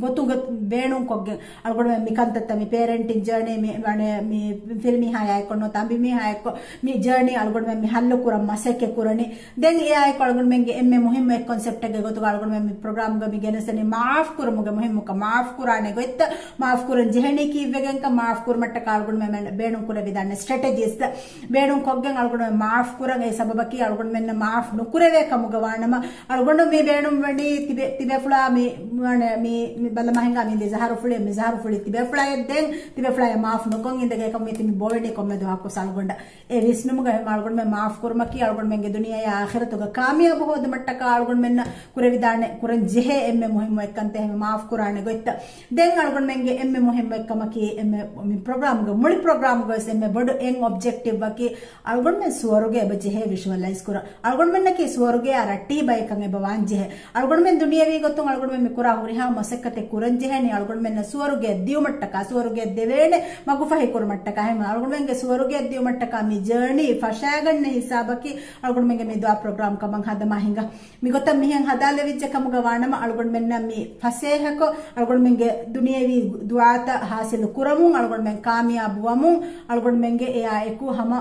ގޮތުގެ ބޭނުންކޮށްގެން އަޅުގަނޑުމެން މި ކަންތައްތައް މި ޕޭރެންޓިން ޖާނީ މި، ވަނެ، މި ފިރިމީހާއާއެކު ނުވަތަ އަނބިމީހާއެކު މި ޖާނީ އަޅުގަނޑުމެން މި ހައްލު ކުރަން މަސައްކަތް ކުރަނީ. ދެން އެއާއެކު އަޅުގަނޑުމެންގެ އެންމެ މުހިއްމު އެއް ކޮންސެޕްޓެއްގެ ގޮތުގަ އަޅުގަނޑުމެން މި ޕްރޮގްރާމްގަ މި ގެނެސްދެނީ މާފް ކުރުމުގެ މުހިއްމުކަން. މާފް ކުރާނެ ގޮތްތައް، މާފް ކުރަން ޖެހެނީ ކީއްވެގެންކަން، މާފް ކުރުމަށްޓަކާ އަޅުގަނޑުމެން ބޭނުން ކުރެވިދާނެ ސްޓްރެޓެޖީސްތައް ބޭނުންކޮށްގެން އަޅުގަނޑުމެން މާފް ކުރަން. އެ ސަބަބަކީ އަޅުގަނޑުމެންނަށް މާފް ނުކުރެވޭ ކަމުގަ ވާނަމަ، އަޅުގަނޑު މި ބޭނުންވަނީ ތިބެ، ތިބޭފުޅާ މި، ވަނެ، މި، މި ބަލަމާ ހިނގާ މި މި ޒަހަރުފުޅި، މި ޒަހަރުފުޅި ތިބޭފުޅާއަށް ދޭން، ތިބޭފުޅާއަށް މާފް ނުކޮށް އިނދެގެ ކަމު މި ތި މި ބޮވެނީ ކޮންމެ ދުވަހަކު ސަޅުގަނޑަށް. އެ ވިސްނުމުގަ އެހެން އަޅުގަނޑުމެން މާފް ކުރުމަކީ އަޅުގަނޑުމެންގެ ދުނިޔެއާ އާޚިރަތުގަ ކާމިޔާބު ހޯދުމަށްޓަކާ އަޅުގަނޑުމެންނަށް ކުރެވިދާނެ، ކުރަން ޖެހޭ އެންމެ މުހިއްމު އެއްކަންތައް އެހެން މާފް ކުރާނެ ގޮތްތައް. ދެން އަޅުގަނޑުމެންގެ އެންމެ މުހިއްމު އެއްކަމަކީ އެންމެ މި ޕްރޮގްރާމްގެ މުޅި ޕްރޮގްރާމްގަވެސް އެންމެ ބޮޑު އެން އޮބްޖެކްޓިވްއަކީ އަޅުގަނޑުމެން ސުވަރުގެ އެބަ ޖެހޭ ވިޝުއަލައިޒް ކުރަން. އަޅުގަނޑުމެންނަކީ ސުވަރުގެއާ ރައްޓެހި ބައެއްކަން އެބަ ވާން ޖެހޭ. އަޅުގަނޑުމެން ދުނިޔެވީ ގޮތުން އަޅުގަނޑުމެން މި ކުރާ ހުރިހާ މަސައްކަތެއް ކުރަން ޖެހޭނީ އަޅުގަނޑުމެންނަށް ސުވަރުގެއަށް ދިޔުމަށްޓަކާ، ސުވަރުގެއަށް ދެވޭނެ މަގުފަހި ކުރުމަށްޓަކާ. އެހެން އަޅުގަނޑުމެންގެ ސުވަރުގެއަށް ދިޔުމަށްޓަކާ މި ޖާނީ ފަށާގަންނަ ހިސާބަކީ އަޅުގަނޑުމެންގެ މި ދުޢާ ޕްރޮގްރާމް ކަމަށް ހަދަމާ ހިނގާ. މިގޮތަށް މިހެން ހަދާލެވިއްޖެ ކަމުގަ ވާނަމަ އަޅުގަނޑުމެންނަށް މި ފަސޭހަކޮށް އަޅުގަނޑުމެންގެ ދުނިޔެވީ ދުޢާތައް ހާސިލު ކުރަމުން އަޅުގަނޑުމެން ކާމިޔާބު ވަމުން އަޅުގަނޑުމެންގެ އެއާ އެކު ހަމަ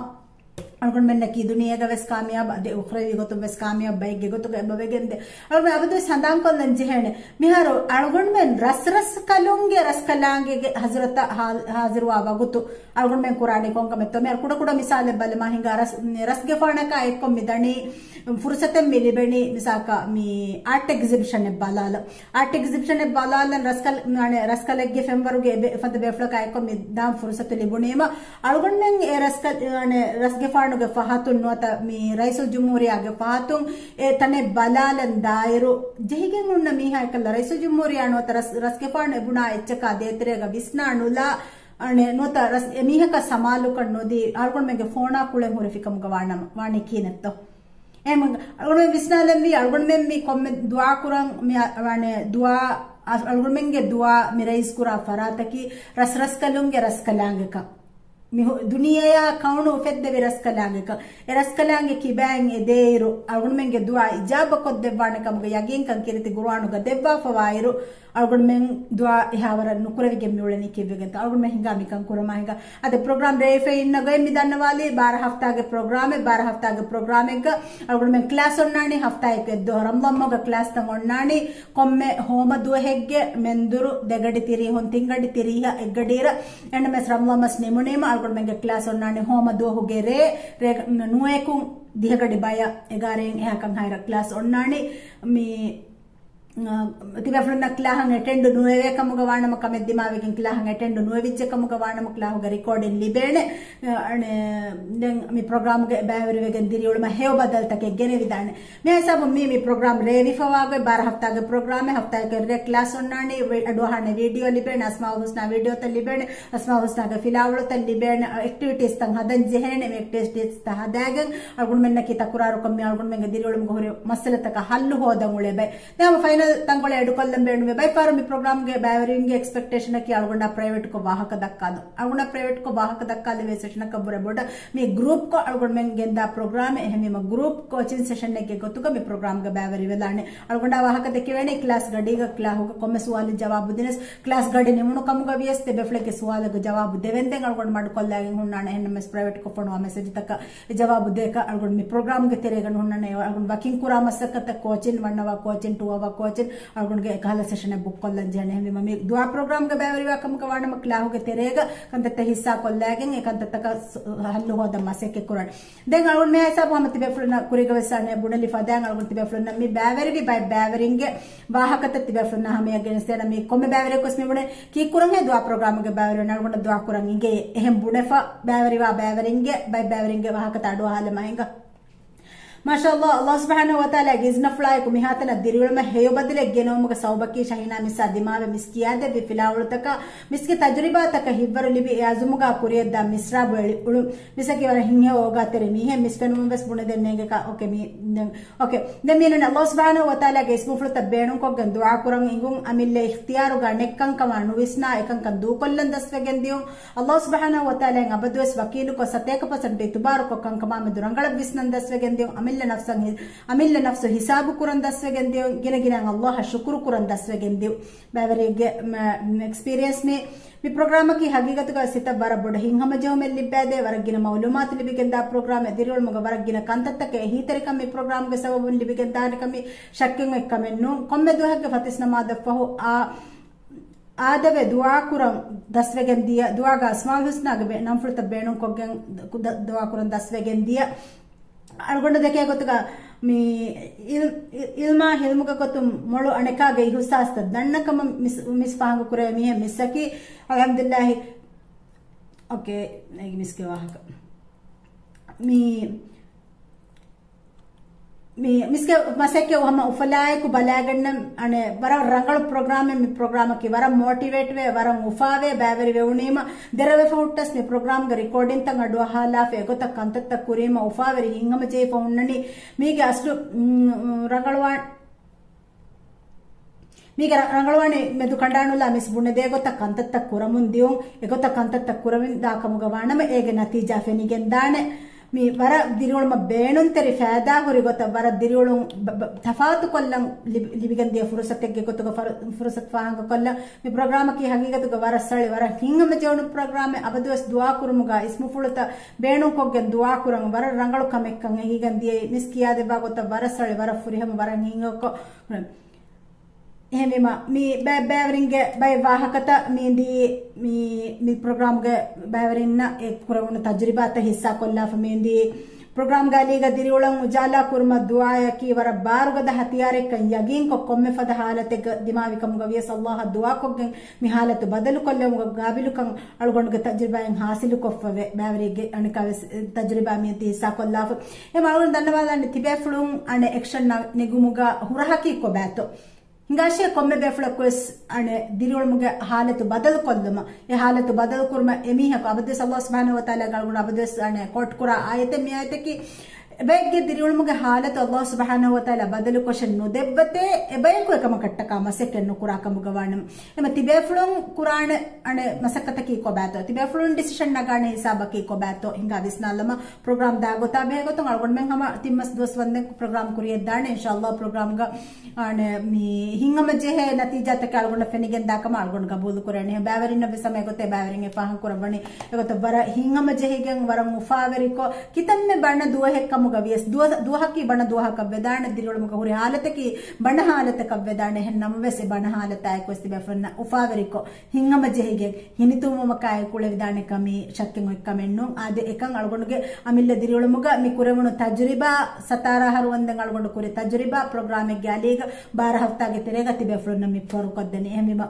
އަޅުގަނޑުމެންނަކީ ދުނިޔޭގަ ވެސް ކާމިޔާބު، އަދި އުޚްރަވީ ގޮތުން ވެސް ކާމިޔާބު ބައެއްގެ ގޮތުގަ އެބަ ވެގެންދޭ. އަޅުގަނޑު އަބަދުވެސް ހަނދާންކޮށްލަން ޖެހޭނެ. މިހާރު އަޅުގަނޑުމެން ރަސް ރަސްކަލުންގެ ރަސްކަލާނގެގެ ހަޒުރަތަށް ހާ-، ހާޒިރުވާ ވަގުތު އަޅުގަނޑުމެން ކުރާނީ ކޮންކަމެއްތޯ؟ މިހާރު ކުޑަ ކުޑަ މިސާލެއް ބަލަމާ ހިނގާ ރަސް، މި ރަސްގެފާނަކާ އެއްކޮށް މި ދަނީ ފުރުސަތެއް މި ލިބެނީ މިސާކަށް މި އާޓް އެގްޒިބިޝަނެއް ބަލާލަން. އާޓް އެގްޒިބިޝަނެއް ބަލާލަން ރަސްކަލް-، އަނެ، ރަސްކަލެއްގެ ފެންވަރުގެ އެބެ-، ފަދަ ބޭފުޅަކާ އެއްކޮށް މި ދާން ފުރުސަތު ލިބުނީމަ، އަޅުގަނޑުމެން އެ ރަސްކަ-، އަނެ، ރަސްގެފާނުގެ ފަހަތުން ނުވަތަ މި ރައީސުލްޖުމްހޫރިއްޔާގެ ފަހަތުން އެ ތަނެއް ބަލާލަން ދާއިރު، ޖެހިގެން ހުންނަ މީހާ އެކަލަ ރައީސުލްޖުމްހޫރިއްޔާ ނުވަތަ ރަސް-، ރަސްގެފާނު އެ ބުނާ އެއްޗަކާ ދޭތެރޭގަ ވިސްނާ ނުލާ، އަނެ، ނުވަތަ ރަސް-، އެ މީހަކަށް ސަމާލުކަން ނުދީ، އަޅުގަނޑުމެންގެ ފޯނާ ކުޅެން ހުރި ފިކަމުގަ ވާނަމަ، ވާނީ ކިހިނެއްތޯ؟ އެހެން އަޅުގަނޑުމެން ވިސްނާލަންވީ، އަޅުގަނޑުމެން މި ކޮންމެ ދުޢާ ކުރަން މި އަ-، ވާނެ ދުޢާ، އަ-، އަޅުގަނޑުމެންގެ ދުޢާ މި ރައީސް ކުރާ ފަރާތަކީ ރަސް ރަސްކަލުންގެ ރަސްކަލާނގެކަން. މި ހު-، ދުނިޔެއާ ކައުނު އުފެއްދެވި ރަސްކަލާނގެކަން. އެ ރަސްކަލާނގެ ކިބައިން އެދޭއިރު، އަޅުގަނޑުމެންގެ ދުޢާ އިޖާބަކޮށްދެއްވާނެ ކަމުގެ ޔަގީންކަން ކީރިތި ޤުރުއާނުގަ ދެއްވާފަވާއިރު، އަޅުގަނޑުމެން ދުޢާ އެހާވަރަށް ނުކުރެވިގެން މިއުޅެނީ ކީއްވެގެންތޯ؟ އަޅުގަނޑުމެން ހިނގާ މިކަން ކުރަމާ ހިނގާ. އަދި ޕްރޮގްރާމް ރޭވިފައި އިންނަ ގޮތް މި ދަންނަވާލީ، ބާރަ ހަފްތާގެ ޕްރޮގްރާމެއް، ބާރަ ހަފްތާގެ ޕްރޮގްރާމެއްގަ އަޅުގަނޑުމެން ކްލާސް އޮންނާނީ ހަފްތާއެއް އެއްދުވަހު. ރަމަޟާން މަހުގަ ކްލާސްތައް އޮންނާނީ ކޮންމެ ހޯމަ ދުވަހެއްގެ މެންދުރު ދެގަޑި ތިރީހުން، ތިންގަޑި ތިރީހަށް އެއްގަޑިއިރަށް. އެންޑްއެމްއެސް ރަމަޟާން މަސް ނިމުނީމަ އަޅުގަނޑުމެންގެ ކްލާސް އޮންނާނީ ހޯމަ ދުވަހުގެ ރޭ، ރޭ ނުވައެކުން ދިހަގަޑި ބަޔަށް އެގާރައިން އެހާކަން ހައިރަށް ކްލާސް އޮންނާނީ. މި އަ، ތިބޭފުޅުންނަށް ކްލާހަށް އެޓެންޑު ނުވެވޭ ކަމުގަ ވާނަމަ ކަމެއް ދިމާވެގެން ކްލާހަށް އެޓެންޑު ނުވެވިއްޖެ ކަމުގަ ވާނަމަ ކްލާހުގެ ރިކޯޑިން ލިބޭނެ. އަ، އަނެ، ދެން މި ޕްރޮގްރާމްގެ ބައިވެރިވެގެން ދިރިއުޅުމަށް ހެޔޮ ބަދަލުތަކެއް ގެނެވިދާނެ. މި ހިސާބުން މީ، މި ޕްރޮގްރާމް ރޭވިފަވާގޮތް ބާރަ ހަފްތާގެ ޕްރޮގްރާމެއް، ހަފްތާއެއްގެ ރޭ ކްލާސް އޮންނާނީ، ވެ-، އަޑުއަހާނެ ވީޑިއޯ ލިބޭނެ، އަސްމާއުލް ހުސްނާ ވީޑިއޯތައް ލިބޭނެ، އަސްމާއުލް ހުސްނާގެ ފިލާވަޅުތައް ލިބޭނެ، އެކްޓިވިޓީސްތައް ހަދަން ޖެހޭނެ، މި އެކްޓިވިޓީސްތައް ހަދާގެން އަޅުގަނޑުމެންނަކީ ތަކުރާރުކޮށް މި އަޅުގަނޑުމެންގެ ދިރިއުޅުމުގެ ހުރި މައްސަލަތަކަށް ހައްލު ހޯދަން އުޅޭ ބައެއް. ދެން ހަމަ ފައިނަލް ތަންކޮޅެއް އެޑުކޮށްލަން ބޭނުމޭ. ބައެއްފަހަރު މި ޕްރޮގްރާމްގެ ބައިވެރިންގެ އެކްސްޕެކްޓޭޝަނަކީ އަޅުގަނޑާ ޕްރައިވެޓްކޮށް ވާހަކަ ދައްކާލަން. އަޅުގަނޑާ ޕްރައިވެޓްކޮށް ވާހަކަ ދައްކާލެވޭ ސެޝަނަކަށް ވުރެ ބޮޑަށް މި ގްރޫޕްކޮށް އަޅުގަނޑުމެން ގެންދާ ޕްރޮގްރާމެއް. އެހެންވީމަ ގްރޫޕް ކޯޗިން ސެޝަނެއްގެ ގޮތުގަ މި ޕްރޮގްރާމްގަ ބައިވެރިވެލާނެ. އަޅުގަނޑާ ވާހަކަ ދެކެވޭނެ ކްލާސް ގަޑީގަ ކްލާހުގަ ކޮންމެ ސުވާލެއް ޖަވާބު ދިނަސް، ކްލާސް ގަޑި ނިމުނު ކަމުގަ ވިޔަސް ތިބޭފުޅެއްގެ ސުވާލުގެ ޖަވާބު ދެވެންދެން އަޅުގަނޑު މަޑުކޮށްލާގެން ހުންނާނެ. އެހެންނަމަވެސް ޕްރައިވެޓްކޮށް ފޮނުވާ މެސެޖްތަކަށް އެ ޖަވާބު ދޭކަށް އަޅުގަނޑު މި ޕްރޮގްރާމްގެ ތެރޭގަ ނުހުންނާނެ. އަޅުގަނޑު ވަކިން ކުރާ މަސައްކަތަށް ކޯޗިން، ވަން އަވާ ކޯޗިން، ޓޫ އަވާ ކޯޗިން އަޅުގަނޑުގެ އެކަހަލަ ސެޝަނެއް ބުކްކޮށްލަން ޖެހޭނެ. އެހެންވީމަ މި ދުޢާ ޕްރޮގްރާމްގެ ބައިވެރިވާ ކަމުގަ ވާނަމަ ކްލާހުގެ ތެރޭގަ ކަންތައްތައް ހިއްސާ ކޮށްލާގެން އެ ކަންތައްތަކަށް ސު-، ހައްލު ހޯދަން މަސައްކަތް ކުރަން. ދެން އަޅުގަނޑު މި ހިސާބު ހަމަ ތިބޭފުޅުންނަށް ކުރީގަ ވެސް އަނެއް ބުނެލި ފަދައިން އަޅުގަނޑު ތިބޭފުޅުންނަށް މި ބައިވެރިވި ބައެއް ބައިވެރިންގެ ވާހަކަތައް ތިބޭފުޅުންނަށް ހަމަޔަށް ގެނެސްދޭނަން. މި ކޮންމެ ބައިވެރިޔަކުވެސް މި ބުނޭ ކީއްކުރަންހޭ ދުޢާ ޕްރޮގްރާމްގެ ބައިވެރިވެން އަޅުގަނޑަށް ދުޢާ ކުރަން އިނގޭ. އެހެން ބުނެފަ ބައިވެރިވާ ބައިވެރިންގެ ބައި ބައިވެރިންގެ ވާހަކަތައް އަޑުއަހާލަމާ ހިނގާ. މާޝާﷲ، ﷲ ސުބްޙާނަހޫ ވަތަޢާލާގެ އިޒްނަފުޅާއެކު މިހާތަނަށް ދިރިއުޅުމަށް ހެޔޮ ބަދަލެއް ގެނައުމުގެ ސަބަބަކީ ޝަހީނާ މިސްއާ ދިމާވެ މިސް ކިޔާދެއްވި ފިލާވަޅުތަކާ މިސްގެ ތަޖުރިބާތަކަށް ހިތްވަރު ލިބި އެ އަޒުމުގާ ކުރިޔަށްދާ މިސްރާބު އެޅި އުޅުން. މިސްއަކީ ވަރަށް ހިތްހެޔޮ އޯގާތެރި މީހެއް. މިސް ފެނުމުން ވެސް ބުނެދޭން ނޭނގެ ކަ-، އޯކޭ، މީ ދެން އޯކޭ. ދެން މީނަން ﷲ ސުބްޙާނަހޫ ވަތަޢާލާގެ އިސްމުފުޅުތައް ބޭނުންކޮށްގެން ދުޢާ ކުރަން އިނގުން، އަމިއްލަ އިޚްތިޔާރުގާ ނެތް ކަންކަމާ ނުވިސްނާ އެކަންކަން ދޫކޮށްލަން ދަސްވެގެން ދިޔުން. ﷲ ސުބްޙާނަހޫ ވަތަޢާލާއިން އަބަދުވެސް ވަކީލުކޮށް ސަތޭކަ ޕަސެންޓު އިތުބާރުކޮށް ކަންކަމާމެދު ރަނގަޅަށް ވިސްނަން ދަސްވެގެން ދިޔުން. އަމިއްލަ ނަފްސަށް ހި-، އަމިއްލަ ނަފްސު ހިސާބު ކުރަން ދަސްވެގެން ދިޔުން. ގިނަ ގިނައިން ﷲ އަށް ޝުކުރު ކުރަން ދަސްވެގެން ދިޔުން. ބައިވެރިއެއްގެ މަ-، މަ-، އެކްސްޕީރިއެންސް މި މި ޕްރޮގްރާމަކީ ހަގީގަތުގަ ސިތަށް ވަރަށް ބޮޑަށް ހިތްހަމަޖެހުމެއް ލިއްބައިދޭ، ވަރަށް ގިނަ މައުލޫމާތު ލިބިގެންދާ ޕްރޮގްރާމެއް. ދިރިއުޅުމުގަ ވަރަށް ގިނަ ކަންތައްތަކެއް އެހީތެރިކަން މި ޕްރޮގްރާމްގެ ސަބަބުން ލިބިގެންދާނެކަން މި ޝައްކެއް އޮތްކަމެއް ނޫން. ކޮންމެ ދުވަހެއްގެ ފަތިސް ނަމާދަށްފަހު އާ-، އާދެވޭ ދުޢާކުރަން ދަސްވެގެން ދިޔަ، ދުޢާގަ އަސްމާއުލް ހުސްނާގެ ބެ-، ނަންފުޅުތައް ބޭނުންކޮށްގެން ދު-، ދު-، ދުޢާކުރަން ދަސްވެގެން ދިޔަ. އަޅުގަނޑު ދެކޭ ގޮތުގަ މި އިލް-، އިލް-، އިލްމާ ހިލްމުގެ ގޮތުން މޮޅު އަނެކާގެ އިހުސާސްތައް ދަންނަ ކަމަށް މިސް-، މިސް ފާހަގަ ކުރެވޭ މީހެއް މިސްއަކީ. އަލްޙަމްދުލިއްލާހި. އޯކޭ، އޭގެ މިސްގެ ވާހަކަ. މި، މި މިސްގެ މަސައްކަތް ހަމަ އުފަލާއެކު ބަލާގަންނަ އަނެ ވަރަށް ރަނގަޅު ޕްރޮގްރާމެއް. މި ޕްރޮގްރާމަކީ ވަރަށް މޯޓިވޭޓްވެ، ވަރަށް އުފާވެ، ބައިވެރި ވެވުނީމަ ދެރަވެފަ ހުއްޓަސް މި ޕްރޮގްރާމްގެ ރިކޯޑިންތައް އަޑުއަހާލާފަ އެގޮތަށް ކަންތައްތައް ކުރީމަ އުފާވެރި ހިތްހަމަޖެހިފަ ހުންނަނީ. މީގެ އަސްލު، މް، ރަނގަޅުވާން-، މީގެ ރަ-، ރަނގަޅުވާނީ މެދު ކަނޑާނުލާ މިސް ބުނެދޭ ގޮތަށް ކަންތައްތައް ކުރަމުން ދިޔުން، އެގޮތަށް ކަންތައްތައް ކުރަމުން ދާ ކަމުގަ ވާނަމަ އޭގެ ނަތީޖާ ފެނިގެން ދާނެ. މި ވަރަށް ދިރިއުޅުމަށް ބޭނުންތެރި ފައިދާ ހުރި ގޮތަށް ވަރަށް ދިރިއުޅުން ބަ-، ބަ-، ތަފާތުކޮށްލަން ލިބި-، ލިބިގެން ދިޔަ ފުރުސަތެއްގެ ގޮތުގަ ފަރު-، ފުރުސަތު ފާހަގަކޮށްލަން. މި ޕްރޮގްރާމަކީ ހަގީގަތުގަ ވަރަށް ސަޅި، ވަރަށް ހިތްހަމަޖެހުނު ޕްރޮގްރާމެއް. އަބަދުވެސް ދުޢާކުރުމުގަ އިސްމުފުޅުތައް ބޭނުންކޮށްގެން ދުޢާކުރަން ވަރަށް ރަނގަޅު ކަމެއްކަން އެހީގެން ދިޔައީ. މިސް ކިޔާދެއްވާ ގޮތަށް ވަރަށް ސަޅި، ވަރަށް ފުރިހަމަ، ވަރަށް ހިތްހަމަޖެހުން. އެހެންވީމަ، މި ބައެއް ބައިވެރިންގެ ބައެއް ވާހަކަތައް މީ ދީ، މި، މި ޕްރޮގްރާމްގެ ބައިވެރިންނަށް އެ ކުރެވުނު ތަޖުރިބާތައް ހިއްސާކޮށްލާފަ މީ ދީ. ޕްރޮގްރާމްގެ އަލީގަ ދިރިއުޅަން އުޖާލާ ކުރުމަށް ދުޢާއަކީ ވަރަށް ބާރުގަދަ ހަތިޔާރެއްކަން ޔަގީންކޮށް، ކޮންމެ ފަދަ ހާލަތެއްގަ ދިމާވި ކަމުގަ ވިޔަސް ﷲ އަށް ދުޢާކޮށްގެން މި ހާލަތު ބަދަލުކޮށްލެވުމުގެ ގާބިލުކަން އަޅުގަނޑުގެ ތަޖުރިބާއިން ހާސިލުކޮށްފަވޭ. ބައިވެރިއެއްގެ އަނެކާވެސް ތަޖުރިބާ މިއޮތީ ހިއްސާކޮށްލާފަ. އެހެން އަޅުގަނޑު ދަންނަވާލާނެ ތިބޭފުޅުން އަނެއް އެކްޝަން ނެ-، ނެގުމުގަ ހުރަހަކީ ކޮބާތޯ؟ ހިނގާށޭ ކޮންމެ ބޭފުޅަކުވެސް އަނެއް ދިރިއުޅުމުގެ ހާލަތު ބަދަލުކޮށްލުމަށް، އެ ހާލަތު ބަދަލުކުރުމަށް އެމީހަކު އަބަދުވެސް ﷲ ސުބްޙާނަހޫ ވަތަޢާލާ އަޅުގަނޑު އަބަދުވެސް އަނެއް ކޯޓް ކުރާ އާޔަތެއް މި އާޔަތަކީ. އެބައެއްގެ ދިރިއުޅުމުގެ ހާލަތު ﷲ ސުބްޙާނަހޫ ވަތަޢާލާ ބަދަލުކޮށެއް ނުދެއްވަތޭ، އެބަޔަކު އެކަމަކަށްޓަކާ މަސައްކަތް ނުކުރާ ކަމުގަ ވާނަމަ. އެމަ ތިބޭފުޅުން ކުރާނެ އަނެއް މަސައްކަތަކީ ކޮބާތޯ؟ ތިބޭފުޅުން ޑިސިޝަން ނަގާނެ ހިސާބަކީ ކޮބާތޯ؟ ހިނގާ ވިސްނާލަމާ. ޕްރޮގްރާމް ދާ ގޮތާ ބެހޭ ގޮތުން އަޅުގަނޑުމެން ހަމަ ތިން މަސް ދުވަސް ވަންދެން ޕްރޮގްރާމް ކުރިޔަށް ދާނެ. އިންޝާﷲ ޕްރޮގްރާމްގަ އަނެއް މި ހިތްހަމަޖެހޭ ނަތީޖާތަކެއް އަޅުގަނޑަށް ފެނިގެން ދާ ކަމަށް އަޅުގަނޑު ގަބޫލު ކުރަނީ. ބައިވެރިންނަށް ވެސް ހަމަ އެގޮތަށް ބައިވެރިން އެ ފާހަގަ ކުރައްވަނީ. އެގޮތަށް ވަރަށް ހިތްހަމަޖެހިގެން ވަރަށް އުފާވެރިކޮށް، ކިތަންމެ ބަނަ ދުވަހެއް ކަމުގަ ވިޔަސް، ދުވަ-، ދުވަހަކީ ބަނަ ދުވަހަކަށް ވެދާނެ، ދިރިއުޅުމުގެ ހުރި ހާލަތަކީ ބަނަ ހާލަތަކަށް ވެދާނެ. އެހެން ނަމަވެސް އެ ބަނަ ހާލަތާއެކު ވެސް ތިބޭފުޅުންނަށް އުފާވެރިކޮށް، ހިތްހަމަޖެހިގެން ހިނިތުންވުމަކާއެކު އުޅެވިދާނެ ކަމީ ޝައްކެއް އޮތް ކަމެއް ނޫން. އާދެ، އެކަން އަޅުގަނޑުގެ އަމިއްލަ ދިރިއުޅުމުގަ މި ކުރެވުނު ތަޖުރިބާ ސަތާރަ އަހަރު ވަންދެން އަޅުގަނޑު ކުރި ތަޖުރިބާ ޕްރޮގްރާމެއްގެ އަލީގަ ބާރަ ހަފްތާގެ ތެރޭގަ ތިބޭފުޅުންނަށް މި ފޯރުކޮށްދެނީ. އެހެންވީމަ،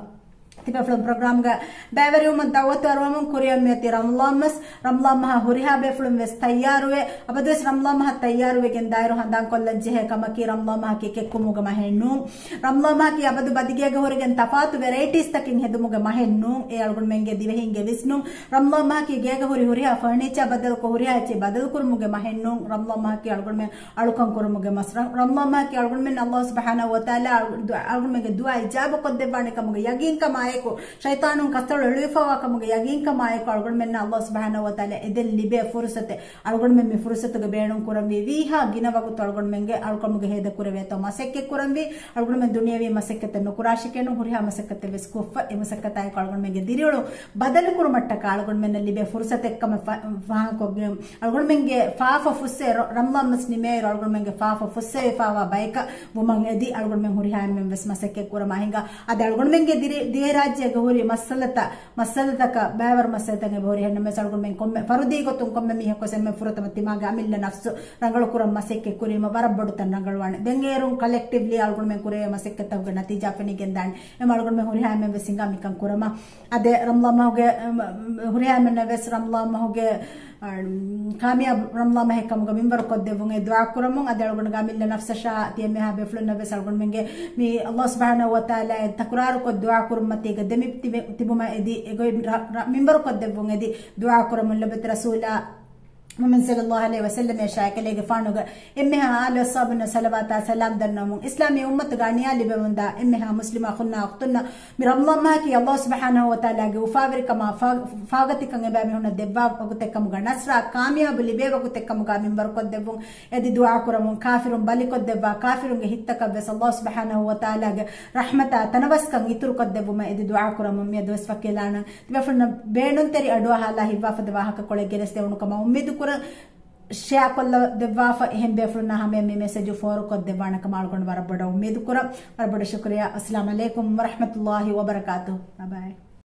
ތިބޭފުޅުން ޕްރޮގްރާމްގަ ބައިވެރިވުމަށް ދައުވަތު އަރުވަމުން ކުރިއަށް މިއޮތީ ރަމަޟާން މަސް. ރަމަޟާން މަހަށް ހުރިހާ ބޭފުޅުން ވެސް ތައްޔާރުވެ، އަބަދުވެސް ރަމަޟާން މަހަށް ތައްޔާރުވެގެން ދާއިރު ހަނދާންކޮށްލަން ޖެހޭ ކަމަކީ ރަމަޟާން މަހަކީ ކެއްކުމުގެ މަހެއް ނޫން. ރަމަޟާން މަހަކީ އަބަދު ބަދިގޭގަ ހުރިގެން ތަފާތު ވެރައިޓީސްތަކެއް ހެދުމުގެ މަހެއް ނޫން. އެ އަޅުގަނޑުމެންގެ ދިވެހިންގެ ވިސްނުން. ރަމަޟާން މަހަކީ ގޭގަ ހުރި ހުރިހާ ފަރުނީޗާ ބަދަލުކޮށް ހުރިހާ އެއްޗެއް ބަދަލުކުރުމުގެ މަހެއް ނޫން. ރަމަޟާން މަހަކީ އަޅުގަނޑުމެން އަޅުކަން ކުރުމުގެ މަސް. ރަ-، ރަމަޟާން މަހަކީ އަޅުގަނޑުމެން ﷲ ސުބްޙާނަހޫ ވަތަޢާލާ އަޅު-، ދު-، އަޅުގަނޑުމެންގެ ދުޢާ އިޖާބަ ކޮށްދެއްވާނެ ކަމުގެ ޔަގީންކަމާއެކު، ޝައިޠާނުން ކަސްތޮޅު އެޅުވިފަވާ ކަމުގެ ޔަގީންކަމާއެކު އަޅުގަނޑުމެންނަށް ﷲ ސުބްޙާނަހޫ ވަތަޢާލާ އެދެން ލިބޭ ފުރުޞަތެއް. އަޅުގަނޑުމެން މި ފުރުޞަތުގެ ބޭނުން ކުރަންވީ ވީހާ ގިނަ ވަގުތު އަޅުގަނޑުމެންގެ އަޅުކަމުގެ ހޭދަ ކުރެވޭތޯ މަސައްކަތް ކުރަންވީ. އަޅުގަނޑުމެން ދުނިޔަވީ މަސައްކަތެއް ނުކުރާށެކޭނު، ހުރިހާ މަސައްކަތެއް ވެސް ކޮށްފަ، އެ މަސައްކަތާއެކު އަޅުގަނޑުމެންގެ ދިރިއުޅުން ބަދަލުކުރުމަށްޓަކާ އަޅުގަނޑުމެންނަށް ލިބޭ ފުރުޞަތެއްކަމަށް ފަ-، ފާހަގަކޮށްގެން، އަޅުގަނޑުމެންގެ ފާފަ ފުއްސޭ ރަ-، ރަމަޟާން މަސް ނިމޭއިރު އަޅުގަނޑުމެންގެ ފާފަ ފުއްސެވިފާވާ ބަޔަކަށް ވުމަށް އެދި، އަޅުގަނޑުމެން ހުރިހާ އެންމެން ވެސް މަސައްކަތް ކުރަމާ ހިނގާ. އަދި އަޅުގަނޑުމެންގެ ދިރި-، ދިވެހިރާއްޖޭގަ ހުރި މައްސަލަތައް، މައްސަލަތަކަށް ބައިވަރު މައްސަލަތަކެއް ހުރި ހެންނަމެސް އަޅުގަނޑުމެން ކޮންމެ ފަރުދީ ގޮތުން ކޮންމެ މީހަކު ވެސް އެންމެ ފުރަތަމަ ތިމާގެ އަމިއްލަ ނަފްސު ރަނގަޅު ކުރަން މަސައްކަތް ކުރީމަ ވަރަށް ބޮޑު ތަން ރަނގަޅުވާނެ. ދެން އޭރުން ކަލެކްޓިވްލީ އަޅުގަނޑުމެން ކުރެވޭ މަސައްކަތްތަކުގެ ނަތީޖާ ފެނިގެން ދާނެ. އެމަ އަޅުގަނޑުމެން ހުރިހާ އެންމެން ވެސް ހިނގާ މިކަން ކުރަމާ. އަދެ ރަމަޟާން މަހުގެ، އަ، މަ-، ހުރިހާ އެންމެންނަށް ވެސް ރަމަޟާން މަހުގެ، އަ، ކާމިޔާބު ރަމަޟާން މަހެއް ކަމުގަ މިންވަރު ކޮށްދެއްވުން އެ ދުޢާ ކުރަމުން. އަދި އަޅުގަނޑުގެ އަމިއްލަ ނަފްސަށާ ތިޔަ މިހާ ބޭފުޅުންނަށް ވެސް އަޅުގަނޑުމެންގެ މި ﷲ ސުބްޙާނަހޫ ވަތަޢާލާ ތަކުރާރުކޮށް ދުޢާ ކުރުމަތީގަ ދެމި ތިބެ-، ތިބުމަށް އެދި އެގޮތް ރަ-، ރަ-، މިންވަރު ކޮށްދެއްވުން އެދި ދުޢާ ކުރަމުން. ލޮބުވެތި ރަސޫލާ މުޙައްމަދު ޞައްލައްލާހު ޢަލައިހި ވަސައްލަމަށާ އެކަލޭގެފާނުގެ އެންމެހާ އާލު އަޞްޙާބުންނަށް ޞަލަވާތާ ސަލާމް ދަންނަވަމުން. އިސްލާމީ އުއްމަތުގެ އަނިޔާ ލިބެމުންދާ އެންމެހާ މުސްލިމާ އަޚުންނާ އުޚްތުންނަށް މި ރަމަޟާން މަހަކީ ﷲ ސުބްޙާނަހޫ ވަތަޢާލާގެ އުފާވެރިކަމާ ފާ-، ފާގަތިކަން އެބައިމީހުންނަށް ދެއްވާ ވަގުތެއް ކަމުގަ، ނަޞްރާ ކާމިޔާބު ލިބޭ ވަގުތެއް ކަމުގަ މިންވަރު ކޮށްދެއްވުން އެދި ދުޢާ ކުރަމުން. ކާފިރުން ބަލިކޮށްދެއްވާ، ކާފިރުންގެ ހިތްތަކަށް ވެސް ﷲ ސުބްޙާނަހޫ ވަތަޢާލާގެ ރަޙްމަތާ ތަނަވަސްކަން އިތުރުކޮށްދެއްވުމަށް އެދި ދުޢާ ކުރަމުން. މިއަދުވެސް ވަކިވެލާނަން. ތިބޭފުޅުންނަށް ބޭނުންތެރި އަޑުއަހާލާ ހިތްވާފަދަ ވާހަކަކޮޅެއް ގެނެސްދެވުނު ކަމަށް އުއްމީދުކުރަން. ޝެއާކޮށްލަ ދެއްވާފަ، އެހެން ބޭފުޅުންނާ ހަމަޔަށް މި މެސެޖު ފޯރުކޮށްދެއްވާނެ ކަމަށް އަޅުގަނޑު ވަރަށް ބޮޑަށް އުއްމީދުކުރަން. ވަރަށް ބޮޑަށް ޝުކުރިއްޔާ. އައްސަލާމު ޢަލައިކުމް ވަރަޙްމަތުﷲ ވަބަރަކާތުހު. ބައި ބައި.